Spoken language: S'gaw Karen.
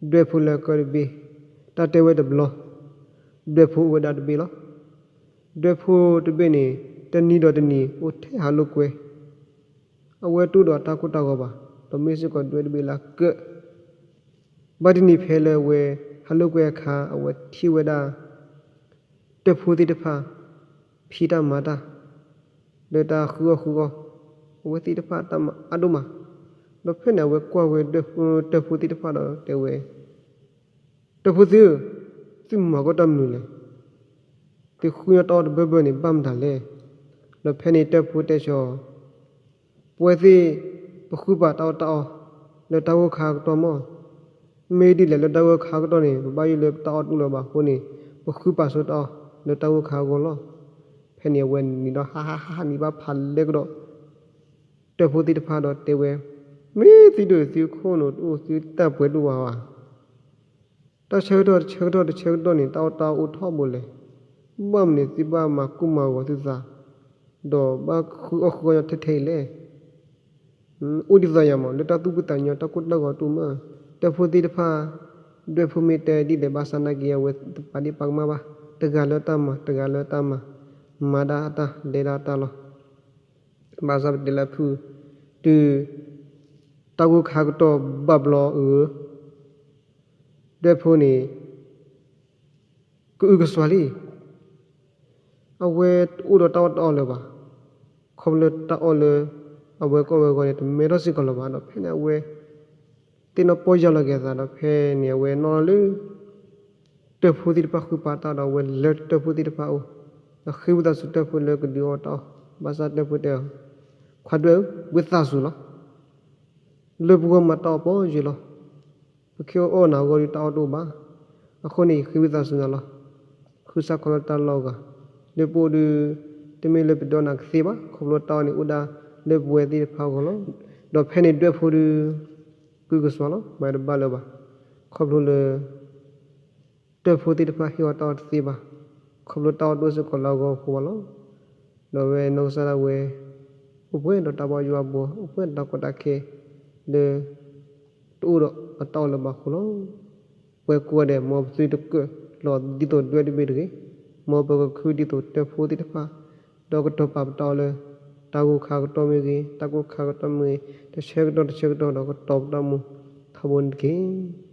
ဒွဲၣ်ဖိလၢကၢၢ်တဘ့ၣ်, တၢ်တဲဝဲတဘျီ, ဒွဲၣ်ဖိအိၣ်ဝဲဒၣ်တဘ့ၣ်လီၤ. ဒွဲၣ်ဖိတဘ့ၣ်န့ၣ် တနံၤဒီးတနံၤအိၣ်ထဲဟးလိာ်ကွဲ, အဝဲတအိၣ်ဒီးတၢ်ကိၢ်တၢ်ဂီၤဘၣ်, ဒီးမ့ၢ်စ့ၢ်ကီးဒွဲၣ်တဘ့ၣ်လၢအကၢၣ်. ဘၣ်တနံၤဖဲလၢအဝဲဟးလိာ်ကွဲအခါ အဝဲထံၣ်ဝဲဒၣ် တၢၢ်ဖိသ့ၣ်တဖၣ် ဖံးတၢ်မၤတၢ် လၢတၢ်ဃုအီၣ်ဃုအီ, အဝဲသ့ၣ်တဖၣ်တၢ်မၤအါဒိၣ်မး. ဒီးဖဲန့ၣ် အဝဲကွၢ်ဝဲ တၢၢ်ဖိသ့ၣ်တဖၣ်ဒီးတဲဝဲ, တၢၢ်ဖိသ့ၣ်ဧၢ, သုမၤကီတၢ်မနုၤလဲၣ်. သုဃုညီတၢ်အီၣ်တဘၢဘၢန့ၣ် ဘၣ်မတၤလဲၣ်. ဒီးဖဲန့ၣ်တၢၢ်ဖိတဲဆၢအီၤ, ပဝဲသ့ၣ် ပဃုပာ်တၢ်အီၣ်တၢ်အီ လၢတၢ်ဂိၢ်ခါကတီၢ်မီၢ်. မ့ၢ်ဒ်လဲၣ်လၢတၢ်ဂိၢ်ခါကတီၢ်န့ၣ် ပဘၣ်ယိၣ်လၢပတၢ်အီၣ်တအိၣ်လၢၤဘၣ်အဃိန့ၣ် ပဃုပာ်ဆိတၢ်အီၣ် လၢတၢ်ဂိၢ်ခါအဂီၢ်လီၤ. ဖဲန့ၣ်အဝဲနံၤဒီး ဟါဟါဟါဟါနံၤဘၣ်ဖးလဲကဒီး တၢၢ်ဖိသ့ၣ်တဖၣ်ဒီးတဲဝဲ, မ့ၢ်သုဒိၣ်သုခိၣ်နူာ်တအိၣ် သုတၢ်ပှဲၤဒိၣ်ဝါဘၣ်. တၢ်ဆၢကတီၢ်တဆၢကတီၢ်တဆၢကတီၢ်န့ၣ် တၢ်အီၣ်တၢ်အီအိၣ်ထီဘိလဲၣ်. ဘၣ်မနုၤသုဘၣ်မၤကိၢ်မၤဂီၤသုသး ဒီးဘၣ်ဃုအီၣ်ဃုအီညီထဲထဲအံၤလဲၣ်. အိၣ်ဒ်သိးယၤမး လၢတၢ်သူၣ်ဖှံသးညီ တၢ်ကိၢ်တၢ်ဂီၤတအိၣ်မး. တၢၢ်ဖိသ့ၣ်တဖၣ် ဒွဲၣ်ဖိမ့ၢ်တဲဒ်လဲၣ်ဘၣ်ဆၣ်နာ်က့ အဝဲတပာ်ဒ့ၣ်ပာ်ကမၣ်ဘၣ်. တဂၤလၢတၢ်မၤ တဂၤလၢတၢ်မၤ, မၤဒၣ်အတၢ် လဲၤဒၣ်အတၢ်လီၤ. ဘၣ်ဆၣ်ပတဲလၢဖု တုၤ တၢ်ဂိၢ်ခါကတီၢ်ဘၣ်ဘျီအဂီၢ် ဒွဲၣ်ဖိန့ၣ် ကအုကစွါလံ. အဝဲတအိၣ်ဒီးတၢ်အီၣ်တၢ်အီလၢၤဘၣ်. ခီဖျိလၢတၢ်အီၣ်လၢ အဝဲကအီၣ်ဝဲအဂီၢ်န့ၣ် တမဲထီၣ်စ့ၢ်ကီးလၢၤဘၣ်ဒီး ဖဲန့ၣ်အဝဲ သ့ၣ်နီၣ်ပီၢ်ယၢ်လီၤက့ၤအသးဒီး ဖဲန့ၣ်အဝဲနီၣ်လီၤလၢ တၢၢ်ဖိသ့ၣ်တဖၣ်ဃုပာ်တၢ်ဒီး အဝဲလဲၤတၢၢ်ဖိသ့ၣ်တဖၣ်အအိၣ် ဒီးဃ့ဝံသးစူၤတၢၢ်ဖိလၢကဒုးအီၣ်တၢ်အီၣ်. ဘၣ်ဆၣ်တၢၢ်ဖိတဲအီၤ, ခွါဒွဲၣ်ဧၢ, ဝံသးစူၤလီၤ. လၢပဂီၢ်မၤတၢ်အီၣ်ပီၢ်ယၢ်လီၤ. ပကဟ့ၣ်အီၣ်နၤအဂီၢ်ဒီးတၢ်အီၣ်တအိၣ်ဘၣ်. အဃိန့ၣ် ယဃ့ဝံသးစူၤနၤလီၤ. ဃုစၢ်ခီလၢတၢ်လီၢ်အဂၤ လၢပအိၣ်ဒီး တမ့ၢ်လၢပဒိးနၤကသ့ဘၣ်. ခီဖျိတၢ်အီၣ်န့ၣ် အိၣ်ဒၣ်လၢပဝဲသ့ၣ်တဖၣ်အဂီၢ်လီၤ. ဒီးဖဲန့ၣ်ဒွဲၣ်ဖိဒီး ကအုကစွါလီၤ. မၤတဘၣ်လၢၤဘၣ်. ခီဖျိလၢ တၢၢ်ဖိသ့ၣ်တဖၣ်ဟ့ၣ်အီၤတၢ်အီၣ်တသ့ဘၣ်. ခီဖျိတၢ်အီၣ်တအိၣ်စ့ၢ်ကီးလၢအဂီၢ်အဃိဘၣ်လီၤ. ဒီးအဝဲနီၢ်ကစၢ်ဒၣ်ဝဲ အိၣ်ပှဲၤဒီးတၢ်ဘၣ်ယိၣ်ဘၣ်ဘှီ အိၣ်ပှဲၤဒီးတၢ်ကီတၢ်ခဲ လၢ တအိၣ်ဒီးအတၢ်အီၣ်လၢၤဘၣ်အဃိလီၤ. ပဝဲကိးဂၤဒဲး မ်ပသုတကၢၣ်လီၤဒ်သိးဒွဲၣ်တဘ့ၣ်တဂ့ၤ. မ်ပကဃုဒ်သိးတၢၢ်ဖိသ့ၣ်တဖၣ် ဒီးကတီၤပာ်ပတၢ်အီၣ်လၢ တၢ်ဂိၢ်ခါကတီၢ်မ့ၢ်ဂ့ၤ တၢ်ကိၢ်ခါကတီၢ်မ့ၢ်ဂ့ၤ တဆၢကတီၢ်တဆၢကတီၢ်ဒီးကတီၤပတၢ်အိၣ်မူထီဘိန့ၣ်တက့ၢ်.